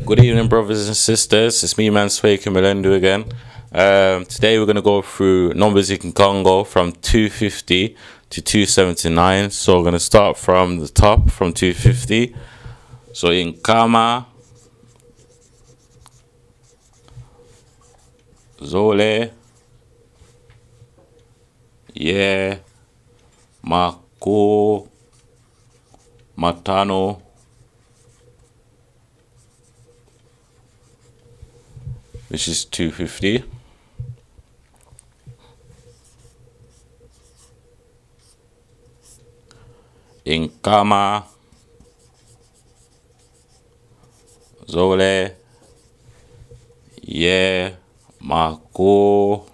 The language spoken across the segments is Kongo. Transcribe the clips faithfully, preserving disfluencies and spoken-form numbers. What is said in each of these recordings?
Good evening, brothers and sisters. It's me, Mansway Kimilendu, again. Um, today we're going to go through numbers in Kikongo from two fifty to two seventy-nine. So we're going to start from the top, from two fifty. So, nkama zole ye maku matanu. This is two fifty. Nkama zole ye maku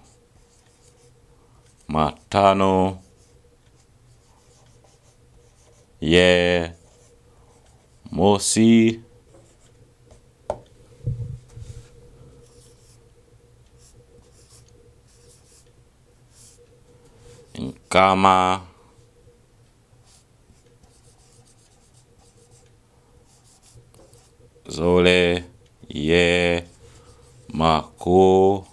matanu ye mosi. Nkama zole ye maku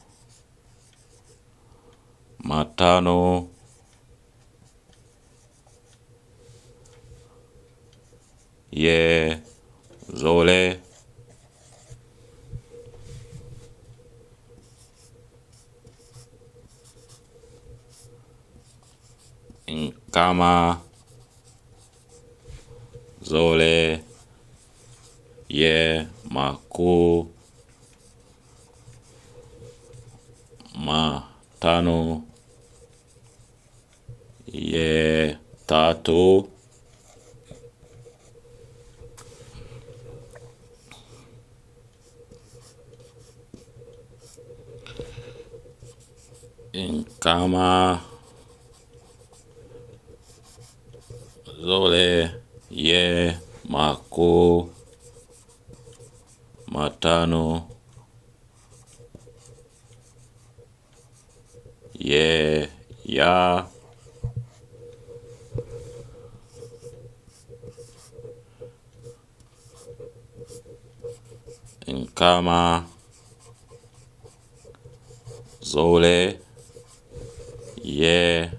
matanu ye zole. Nkama zole ye maku matanu ye tatu. Nkama zole ye maku matanu ye ya. Nkama zole ye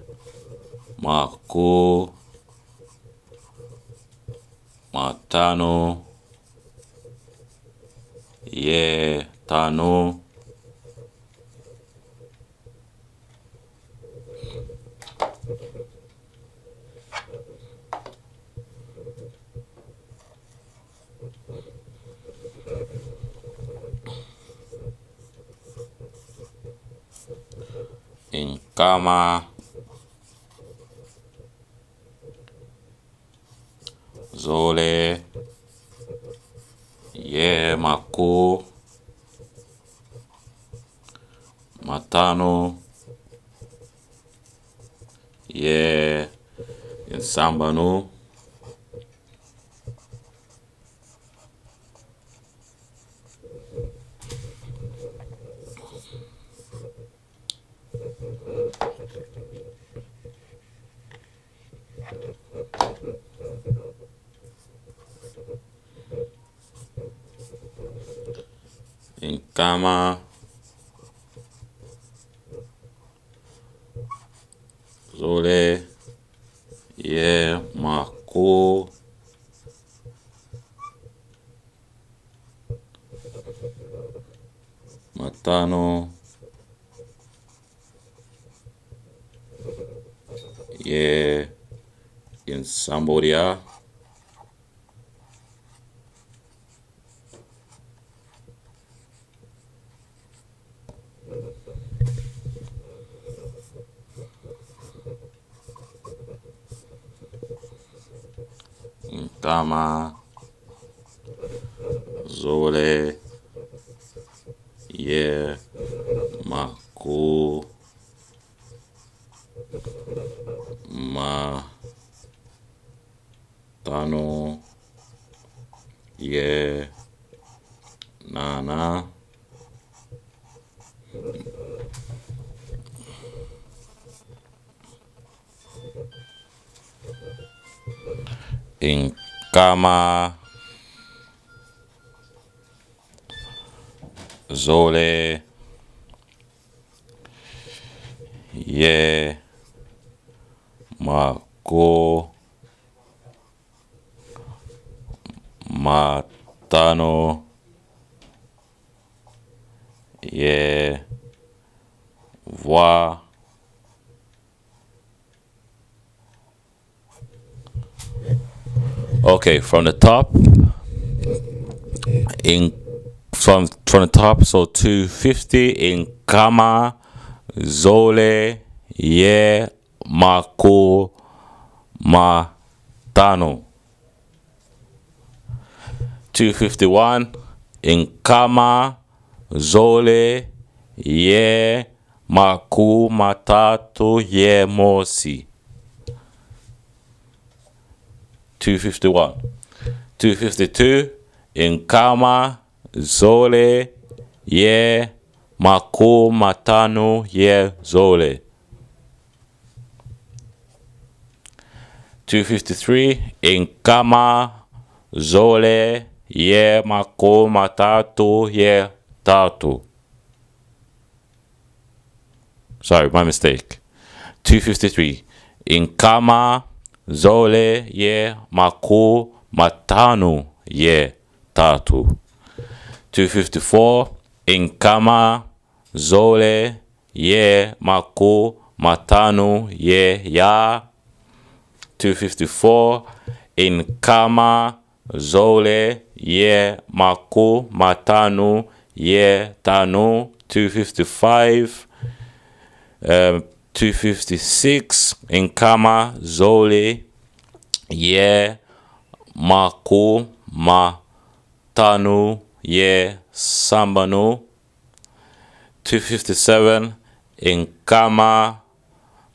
maku matanu ye tanu. Nkama zole ye maku matanu ye nsambanu. Nkama zole ye maku matanu ye nsambodia. Nkama zole ye maku ma tanu ye nana. Nkama zole ye makumatanu ye vwa. Okay, from the top. In from from the top, so two fifty. Nkama zole ye makumatanu. Two fifty-one. Nkama zole ye makumatatu ye mosi. Two fifty-one. Two fifty-two. Nkama zole ye makumatanu ye zole. Two fifty-three. Nkama zole ye makumatatu ye tatu. Sorry, my mistake. Two fifty-three. Nkama zole ye makumatanu ye tatu. Two fifty-four. Nkama zole ye makumatanu ye ya. Two fifty-four. Nkama zole ye makumatanu ye tanu. Two fifty-five. Um, two fifty-six. Nkama zole ye makumatanu ye sambanu. Two fifty-seven. Nkama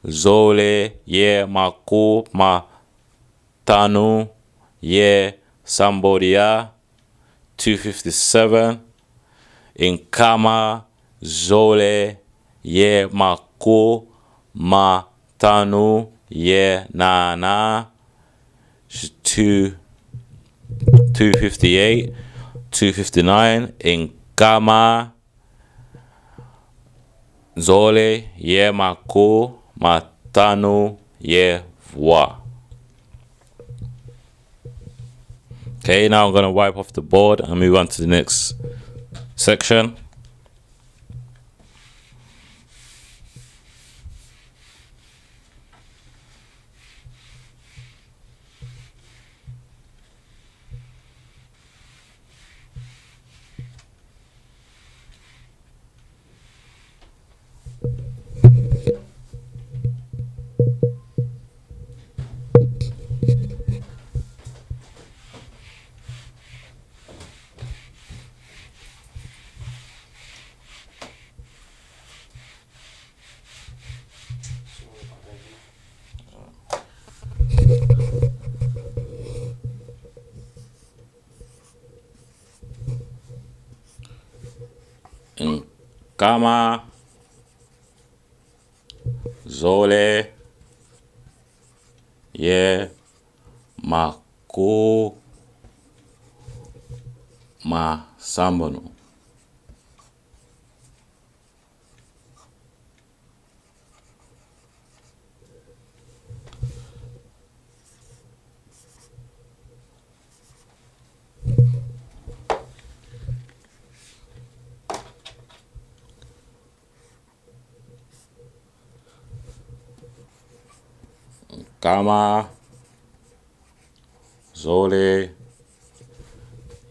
zole ye makumatanu ye sambodia. Two fifty-seven. Nkama zole ye makumatanu ye nana. Two, two fifty-eight. Two fifty-nine. Nkama zole ye makumatanu ye vwa. Okay, now I'm gonna wipe off the board and move on to the next section. Nkama zole ye makumasambanu. Nkama zole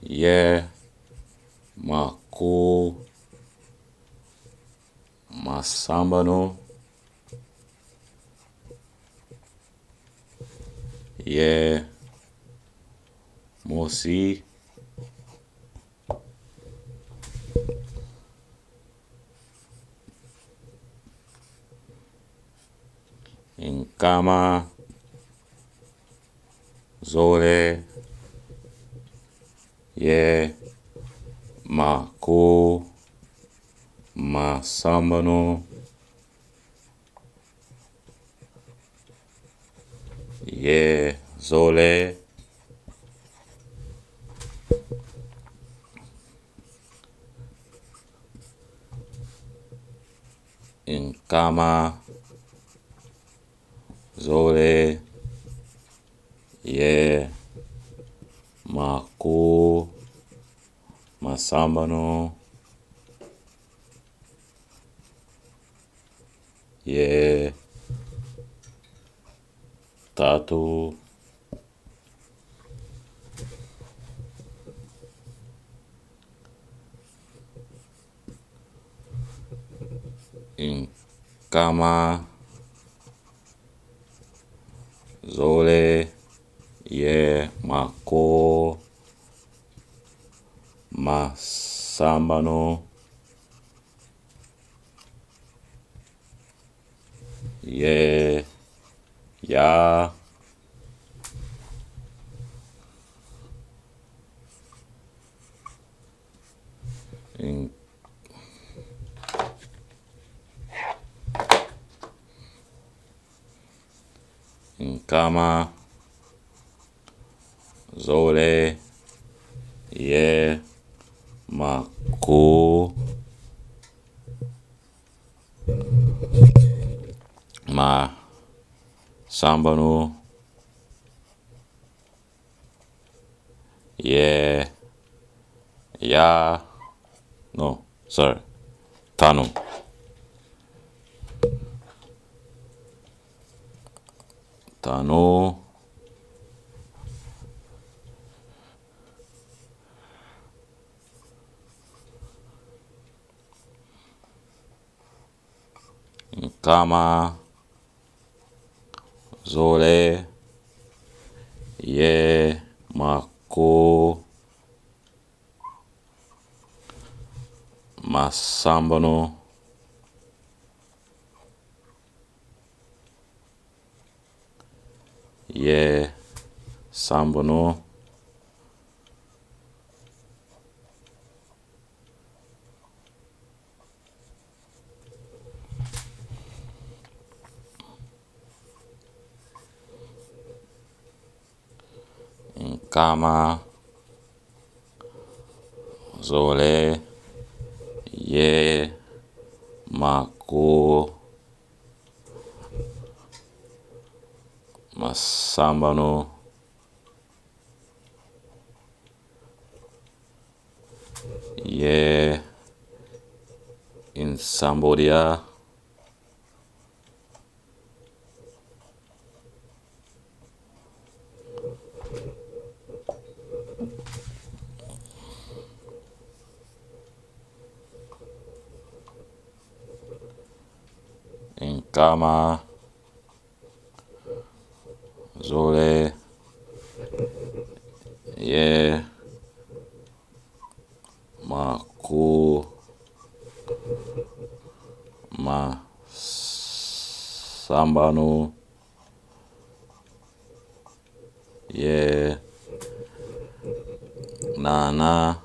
ye makumasambanu ye mosi. Nkama zole ye makumasambanu ye zole. nkama zole ye maku masambanu ye tatu. Nkama zole ye maku masambanu ye ya. In-, nkama zole ye maku masambanu ye ya, no, sorry, tanu. Tanu. Nkama zole ye maku masambanu ye sambanu. Nkama zole ye maku masambanu ye nsambodia. Nkama zole ye maku masambanu ye nana.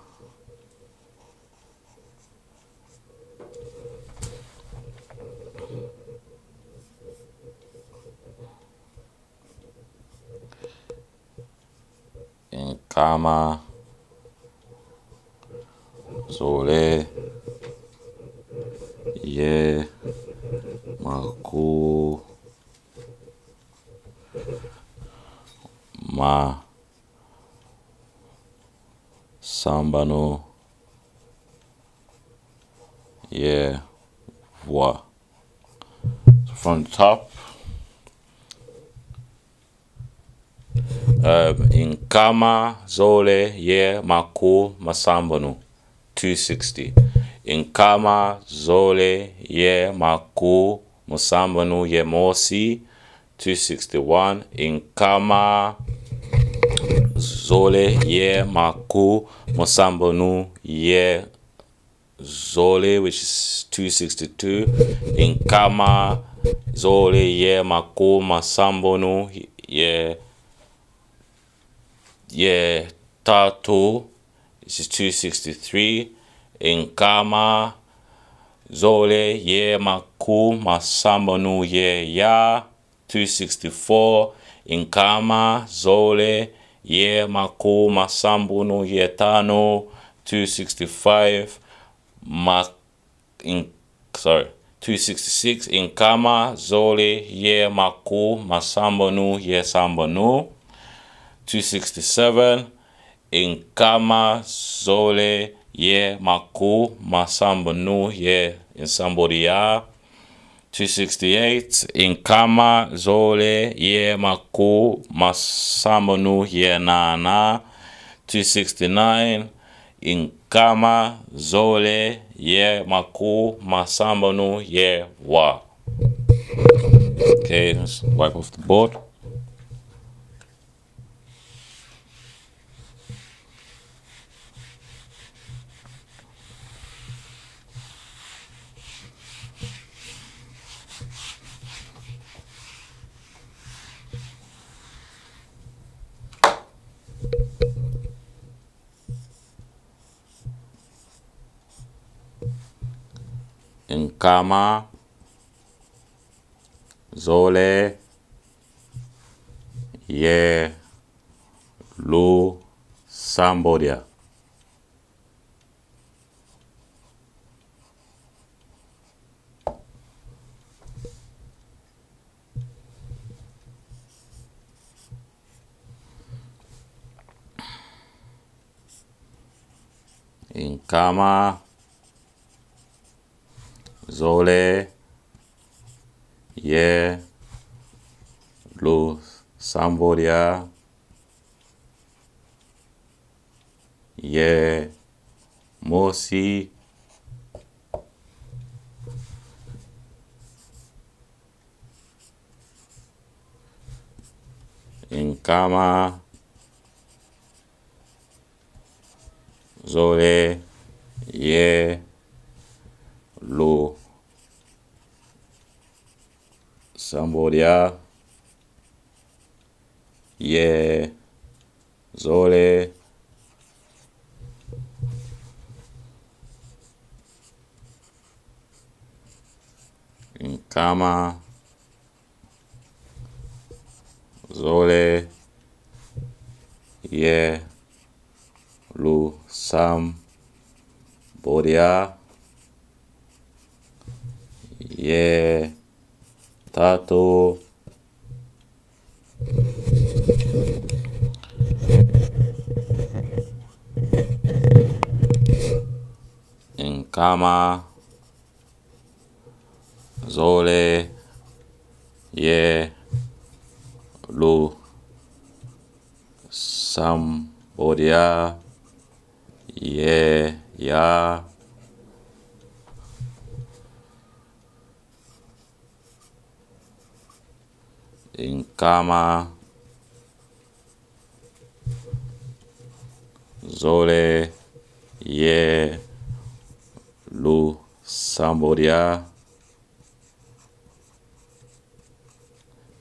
Nkama zole ye maku masambanu ye vwa. From the top. Um, nkama zole ye maku masambanu, two sixty. Nkama zole ye maku masambanu ye mosi, two sixty-one. Nkama zole ye maku masambanu ye zole, which is two sixty-two. Nkama zole ye maku masambanu ye, ye tatu, which is two sixty-three. Nkama zole ye maku masambanu ye ya, two sixty-four. Nkama zole ye maku masambanu ye tanu, two sixty-five. Ma-, in-, sorry, Two sixty-six, nkama zole ye makumasambanu ye sambanu. Two sixty-seven, nkama zole ye makumasambanu ye nsambodia. Two sixty-eight, nkama zole ye makumasambanu ye nana. Two sixty-nine, nkama zole ye makumasambanu ye wa. Okay, let's wipe off the board. Nkama zole ye lusambodia. Nkama zole ye lusambodia ye mosi. Nkama zole ye lusambodia ye zole. Nkama zole ye lusambodia ye tatu. Nkama zole ye lusambodia ye ya. Nkama zole ye lusambodia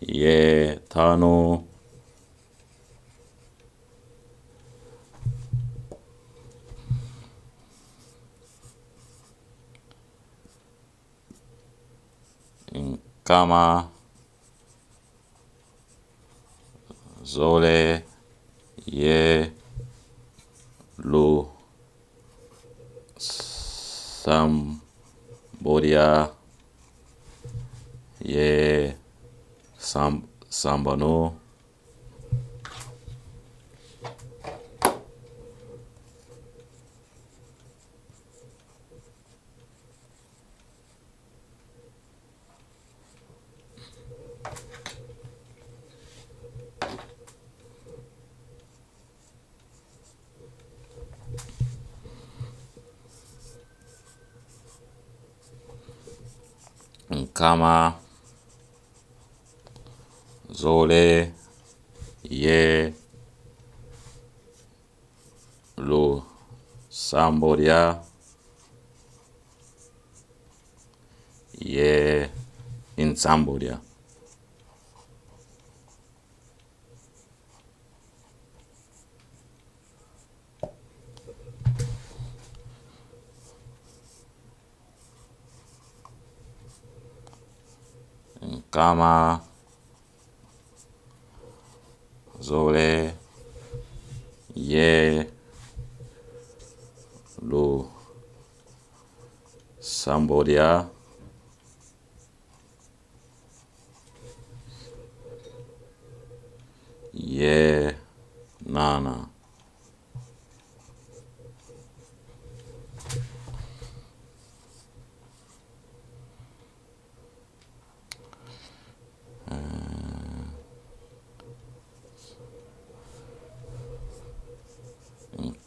ye tanu. Nkama zole ye lusambodia ye sam-, sambanu. Nkama zole ye lusambodia ye nsambodia. Nkama zole ye lusambodia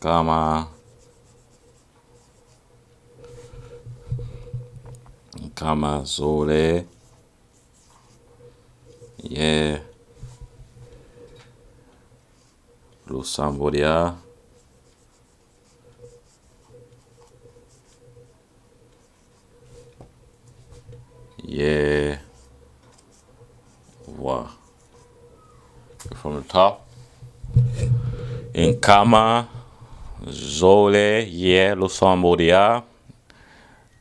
nkama, nkama zole ye lusambodia ye vwa. From the top. Nkama zole ye lusambodia,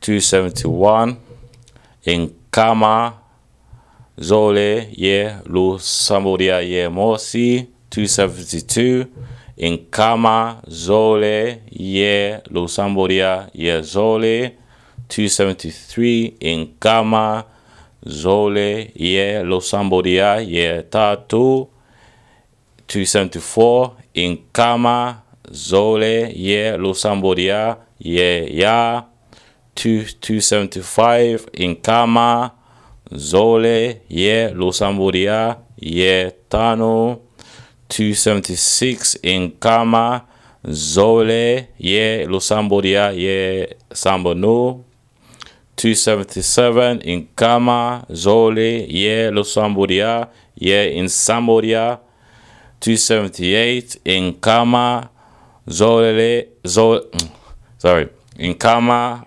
two seventy-one. Nkama zole ye lusambodia ye mosi, two seventy-two. Nkama zole ye lusambodia ye zole, two seventy-three. Nkama zole ye lusambodia ye tatu, two seventy-four. Nkama zole ye lusambodia ye ya, two, two seventy-five. Nkama zole ye lusambodia ye tanu, two seventy-six. Nkama zole ye lusambodia ye sambanu, two seventy-seven. Nkama zole ye lusambodia ye nsambodia, two seventy-eight. Nkama zole, zo-, sorry. Nkama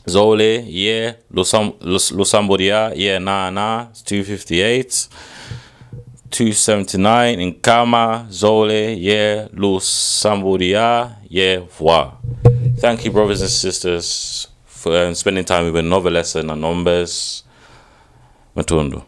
zole ye lusam-, lus-, lusambodia ye nana, two fifty-eight. Two seventy-nine. Nkama zole ye lusambodia ye vwa. Thank you, brothers and sisters, for, um, spending time with another lesson on Numbers. Matondo.